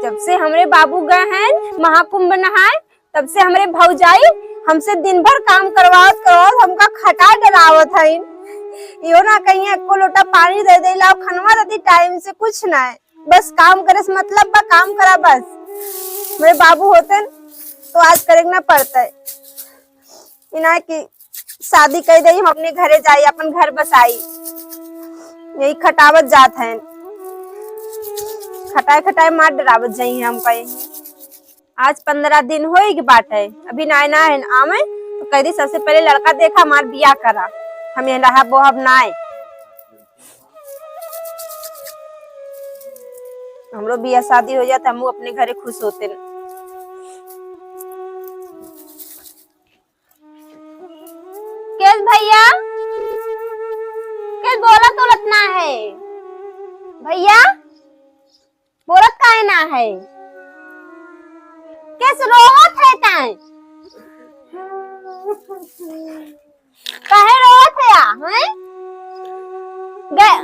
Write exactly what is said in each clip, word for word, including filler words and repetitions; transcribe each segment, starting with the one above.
जब से हमरे बाबू गए हैं महाकुंभ नहाए, तब से हमरे भौजाई हमसे दिन भर काम करवावत करवावत हमका खटा डरावत हईन। इहो ना कहीं एको लोटा पानी दे देला, खनवा देती टाइम से, कुछ ना है। बस काम करे से मतलब बा, काम करा बस। मेरे बाबू होते न, तो आज करे के ना पड़ते। इना कि शादी कर दे, हम अपने घरे जाई, अपन घर बसाई। यही खटावत जात हैं, खटाए खटाए मार डरावत जाई हैं हमका यही। आज पन्द्रह दिन होई के बाटे, अभी नाय ना है आवे, तो कह दी सबसे पहले लड़का देखा, हमार बियाह करा, हम ये रहा बोहब नाय। हमरो बियाह शादी हो जात, हमहू अपने घरे खुश होते न। केस भैया, केस बोलत बोलत ना है भैया, बोलत काहे ना है? केस रोवत है ताए? काहे रोवत है या, हैं? गे-,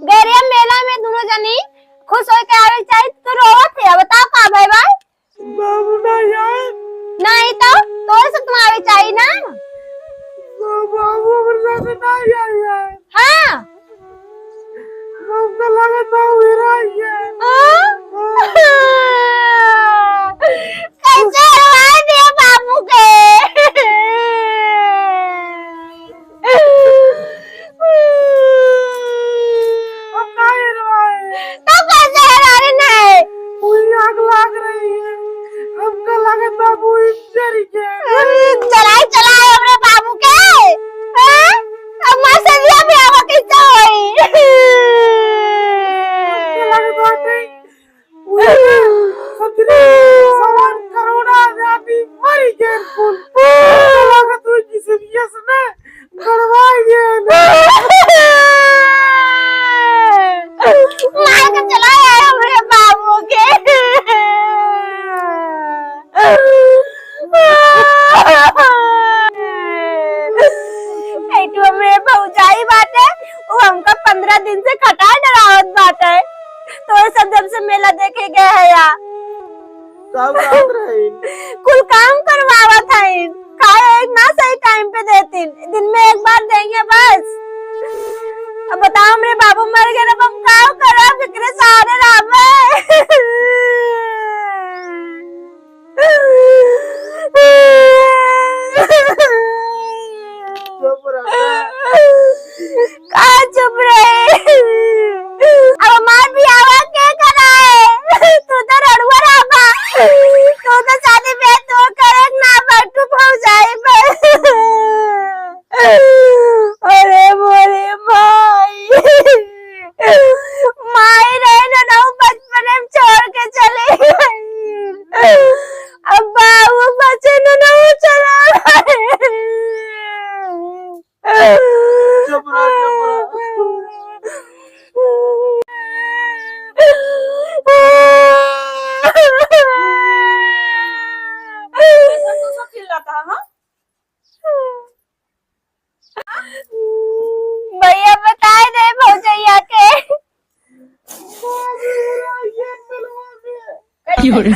गेरिया मेला में दुनो जनी खुश होके आवे के चाही, तू रोवत है या? बताओ का भाई भाई? बाबू ना यार। नहीं तो, तोरे से तुम आवे चाही ना। बा-, बाबू हमरे साथे ना आई यार। हाँ। हमका लागत बा उ हेरा गया। हाँ? हाँ। कैसे हेरवा दिया बाबू के? हम ना हेरवाए। तो कैसे हेरवा रहे नहीं? वही आग लाग रही है। हमका लागत बा वही जरी के। अरे, जराई चलाए हमरे बाबू के। हाँ? अब माँ से दिया भी आवा कैसे होई? हमका लागत बा नहीं। उहे सतरी सवान करोड़ा आदमी मरी गए कुल। हमका लागत हुई कि सीरियस में गड़वाई गए। मार के चला आए हमरे बाबू के। एठो हमरे भौजाई बाटे, वो हमका पन्द्रह दिन से खटाए डरावत बाटे। तोर सब जब से मेला देखे गए है या। सब रात रही। कुल काम करवावत हईन। खाए एक ना सही टाइम पे देतीन। दिन में एक बार देंगे बस। अब बताओ, हमरे बाबू मर गए, अब हम का करब? केकरे सहारे रहबे? चुप रह। का चुप रहे? अब हमार बियाहवा के कराए? तू तो रड़ुआ रहबा। तू तो शादी ब्याह तो करे ना बैठू भौजाई बे। अरे मोरे माई। माई रहे ना, ना बचपने में छोड़ के चले गई। अब बाबू बचे ना, ना चला गए। चुप रह, चुप रह। कैसे तू सब चिल्लाता है, हाँ? भैया बताए दे भौजैया के। क्यों रे?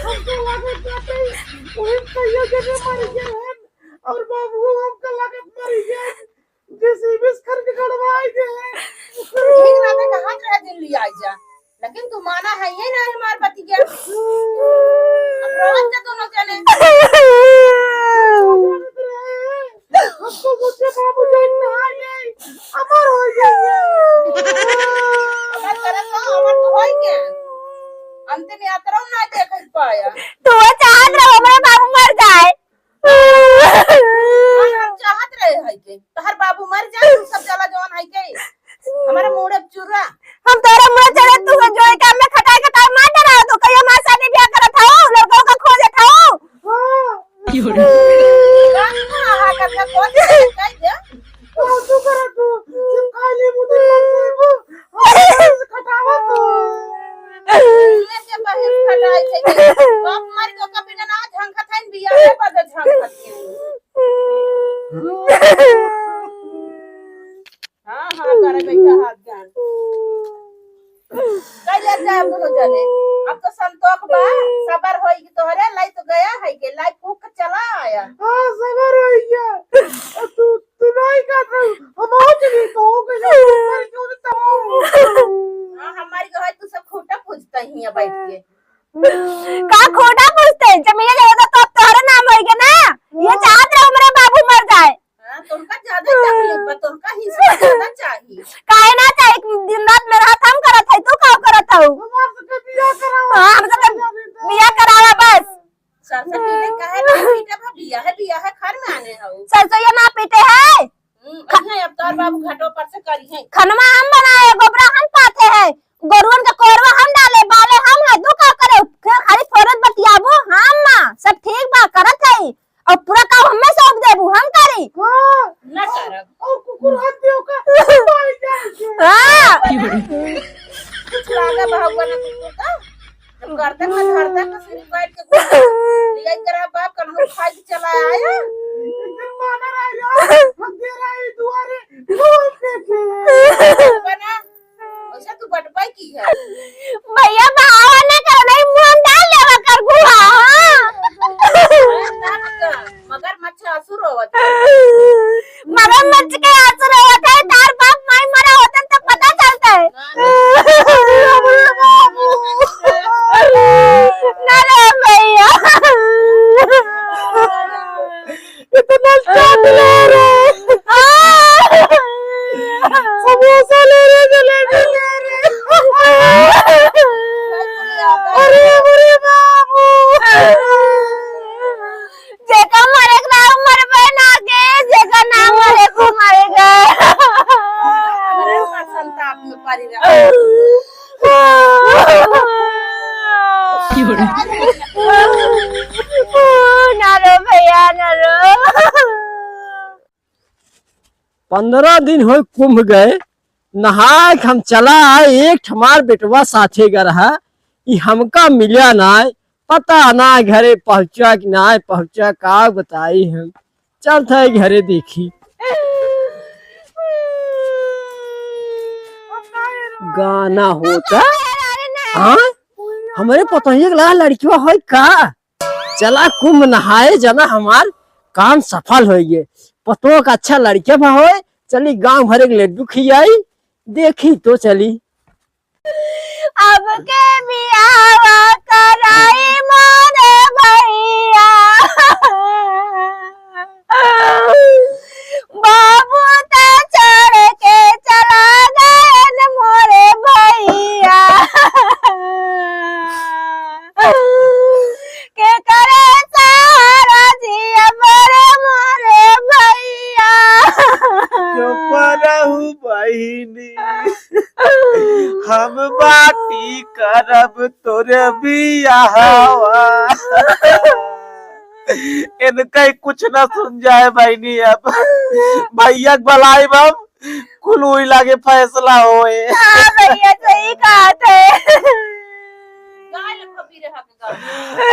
हमको लागत बाटे, वही कहियो जने मर गए हैं, और बाबू हमका लागत मर गए, जेसीबी से खन के गड़वाई दे हैं। ठीक ना तो कहाँ रह दिन लिया जा, लेकिन तू माना है ये ना हमार बतिया। अब रोज से दोनों जने। हमको मुझे बाबू जान कहा गई, अमर हो गई। अमर करे तो अमर तो होई के। अंतिम यात्रा ना देख पाया। तू वो चाहत रहो हमारा बाबू मर जाए। हाँ, हम चाहत रहे है के तोहर बाबू मर जाए, हम सब जला जवान है के। हमारे मुड़े चूरा। हम तोरा मुड़े चढ़े, तू जो एक काम में खटाई खटाई मार डरा, तो कहियो हमारे शादी ब्याह करत हो, लड़कों का खोजत हो। हाँ। का, का, हाँ, हाँ, करके खोज के कह दे। तू, तू करा तू, सिर्फ खाली मुझे कर दे वो। हाँ, खटावा तू। ये के बहिस खटाई थे के। बाप मर गयो का बिना ना झंखत है, बिया के बाद झंखत है। हाँ, हाँ, करे बैठा हाथ जान। ले जाए दोनों जने। अब तो संतोष बा, सबर होई कि तोहरे लाई तो गया है के लाई फूक के चला आया। हाँ, सबर होई गया। तू, तू नहीं कर रही, हम हो चली तो हो गई, ऊपर क्यों नहीं तो। हाँ, हमारी जो है तू सब खूंटा पूजता ही है बैठ के। का खूंटा पूजते? जब मिया जाएगा तो अब तोहरे नाम होई के ना। ये चाहत रहे हमारे बाबू मर जाए। हाँ, तोहका ज्यादा तकलीफ बा, तोहका हिस्सा ज्यादा चाही। काहे ना चाही? दिन रात मेहनत हम करत है, तू का करत हऊ? हमार सबके बियाह करावा। हाँ, हम सबके बियाह करावा बस। सरसों पीटे काहे ना पीटे बा, बियाह है, बियाह है, घर में आने हऊ। सरसों ये ना पीटे है। हम्म, अइहे, अब तोहर बाबू घाटो पर से करी है। खनवा हम बनाए, गोबरा हम पाथे है, गोरुअन के कोरवा हम डाले, बाले हम है, तू का करे? खा-, खाली फोरत बतियाबू, हम ना, सब ठीक बा, करत है। और पूरा काम हमें सौंप देबू, हम करी। हाँ। ना करब। और कुकुर हाथ दियो का। हाँ। कुछ लागा बा हुआ ना कुकुर का। जब गर्दन में धरता तो सिर बैठ के घूम। लिया करा बाप कन्हू खाई के चला आया। एक दिन मानर आया, हम दे रही दुआरे, घूम देखे। बना। वैसे तू बटवाई की है। भैया, बहावा ना कर, नहीं मुंह डाल लेवा कर गुहा, हाँ। अरे, नाक का, मगरमच्छ आंसू रोवत है। मगरमच्छ के आंसू रोवत है, तार बाप माई मरा होतन तो पता चलता है। ना रे भैया। इतना चाट ले रे। समोसा ले रे, जलेबी ले रे। अरे, अरे बाबू। जेका मरे के ना मरबे ना के, जेका ना मरे को मर गए। अरे, संताप में पड़ी रहा। ना रो भैया, ना रो। पन्द्रह दिन होए कुंभ गए, नहाए के हम चला आए, एक ठमार बेटवा साथे ग रहा, ई हमका मिला नाय, पता ना घरे पहुँचा कि नाय पहुँचा, का बताई हम। चलत है घरे देखी। गाना होता। हाँ, हमरे पतोहिया के लगा लड़किया होई का? चला कुंभ नहाए जना, हमार काम सफल होइए। पतोह का अच्छा लड़के भा होए, चली गाँव भरे के लड्डू खियाई, देखी तो चली। अब के बियाहवा कराई मोरे भैया। बाबू त छोड़ के चला गएन मोरे भैया। के करे सहारा जिया मोरे, मोरे भैया। चुप रहू बहिनी, हम बाटी करब तोरे बियाहवा। इनका ही कुछ ना सुन जाए बहिनी, अब भैया के बुलाइब हम, कुल वही लागे फैसला होए। हाँ भैया, सही कहत है।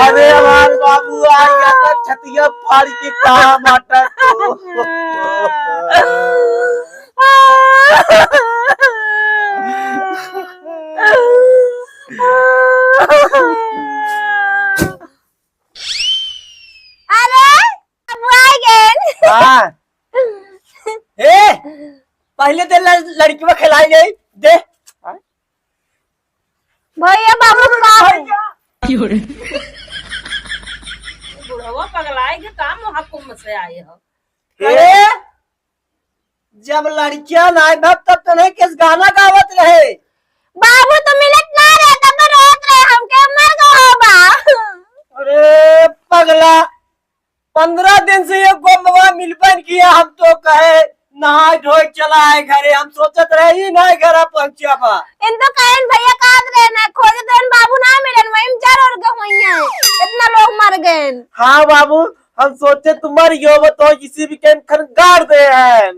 अरे हमार बाबू आ गया था, छतिया फाड़ के कहा बाटा तू। अरे, बाबू आ गए। हाँ। ए, पहले दे ल-, लड़किवा खिलाई जाई, दे। भैया बाबू का है? बुढ़वा पगलाए के काम वहाँ कुंभ से आए हो। अरे, जब लड़किया ना आए बाप, तब तो नहीं किस गाना गावत रहे। बाबू तो मिलत ना रहे, तब तो रोत रहे, हमके मर गवा बा। अरे पगला, पन्द्रह दिन से ये गोमवा मिलबे न किया, हम तो कहे नहाए धोए चला आए घरे, हम सोचत रहे ही नहीं घरा पहुँचिया बा। इन तो कहन भैया कहत रहे ना, खोजत रहन बाबू ना मिलन, वही में जर और गए हुई हैं, इतना लोग मर गए। हाँ बाबू, हम सोचे तू मर गयो, वो तो किसी भी के खन गाड़ दे हैं।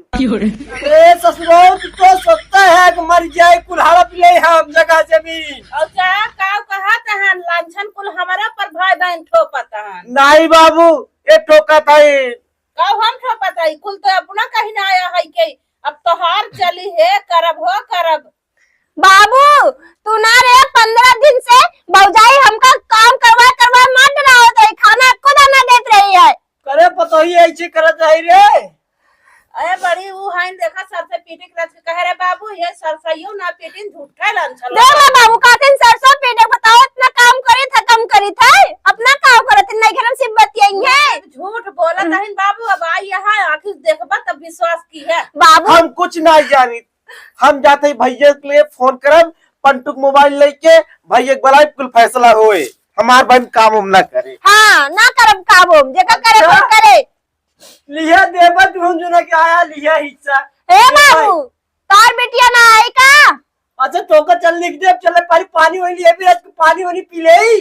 अरे ससुरो, तू तो सोचता है कि मर जाए, कुल्हाड़ा पी ले हम जगह जमीन। और चाहे का कहत हैं, लांछन कुल हमारा पर भाई बहन ठोपत हैं। नहीं बाबू, ये ठोकत है। का हम ठोपत है, कुल तो अपना कहीं ना आया है के, अब तोहार चली है, करब हो करब। बाबू, तू ना रे, अरे बड़ी ऊ हइन, देखा, सरसों पीटे के रच के कहे रे बाबू, ये सरसों ना पीटिन, झूठे रंछल देख ला बाबू, कहतिन सरसों पीटे, बताओ, इतना काम करी था, कम करी था, अपना काम करत नहीं, घर में सिर्फ बतियाई है। झूठ बोलत हइन बाबू, अब आई यहाँ आँखी से देखबा तब विश्वास की है। बाबू हम कुछ ना जानी, हम जाते ही भैया के लिए फोन करब, पंटू के मोबाइल लेके भैया के बुलाए, कुल फैसला होए, हमार बहन काम उम ना करे। हाँ, ना करब काम उम, जेका करे अच्छा। वो करे। लिहा देबा तुहन जो ना के आया, लिहा हिस्सा। ए बाबू, तोर बिटिया ना आई का? अच्छा, तोका चल लिख दे, चले पानी, पानी होई लिए, अभी आज पानी वानी पी ले।